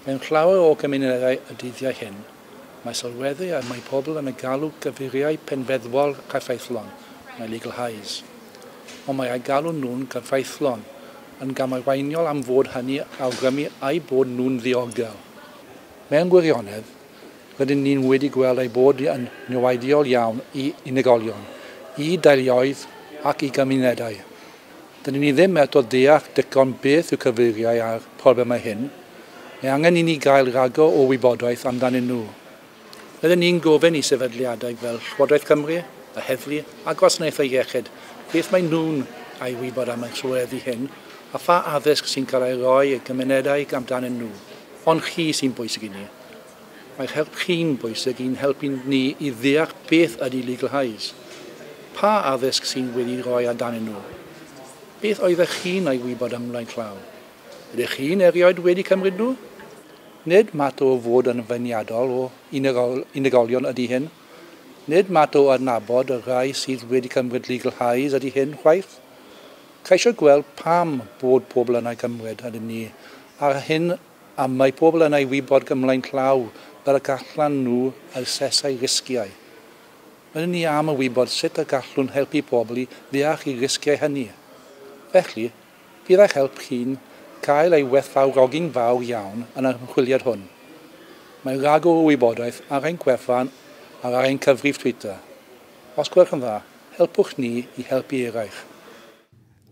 Mewn llawer o gymunedau y dyddiau hyn, mae sylweddau a mae pobl yn y galw gyfeiriau penfeddwol cyfreithlon, neu legal highs. Ond mae eu galw nhw'n gyfreithlon yn gamarweiniol am fod hynny awgrymu eu bod nhw'n ddiogel. Mewn gwirionedd, rydyn ni'n wedi gweld eu bod yn niweidiol iawn i unigolion, i deuluoedd ac i gymunedau. Dydyn ni ddim eto deall digon beth yw cyfeiriau a'r problemau hyn. Mae angen i ni gael rhagor o wybodaeth amdanyn nhw. Rydyn ni'n gofyn i sefydliadau fel Llywodraeth Cymru, y heddlu a gwasanaethau iechyd beth mae nhw'n ei wybod am y sylweddu hyn a pha addysg sy'n cael ei roi i gymunedau amdanyn nhw. Ond chi sy'n bwysig i ni. Mae'ch help chi'n bwysig i'n helpu ni i ddeall beth ydy legal highs. Pa addysg sy'n wedi rhoi amdanyn nhw? Beth oeddech chi'n ei wybod ymlaen llaw? Ydych chi'n erioed wedi cymryd nhw? Nid mater o fod yn feirniadol o unigolion ydy hyn. Nid mater o adnabod y rhai sydd wedi cymryd legal highs ydy hyn chwaith. Ceisio gweld pam bod pobl yn ei gymryd ydyn ni, a'r hyn a mae pobl yn ei wybod ymlaen llaw fel y gallan nhw asesu'u risgiau. Rydyn ni am y wybod sut y gallwn helpu pobl i ddeall y risgiau hynny. Felly, bydd eich help chi'n cael ei werthfawrogi'n fawr iawn yn yr ymchwiliad hwn. Mae rhagor o wybodaeth ar ein gwefan ar ein cyfrif Twitter. Os gwelwch yn dda, helpwch ni i helpu eraill.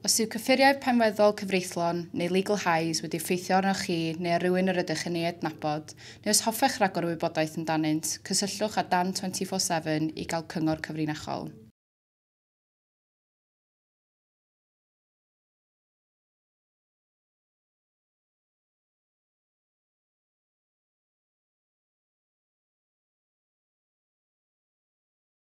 Os yw cyffuriau penweddol cyfreithlon neu legal highs wedi effeithio arnoch chi neu ar rywun yr ydych yn ei adnabod, neu os hoffech ragor o wybodaeth amdanynt, cysylltwch â Dan 24/7 i gael cyngor cyfrinachol.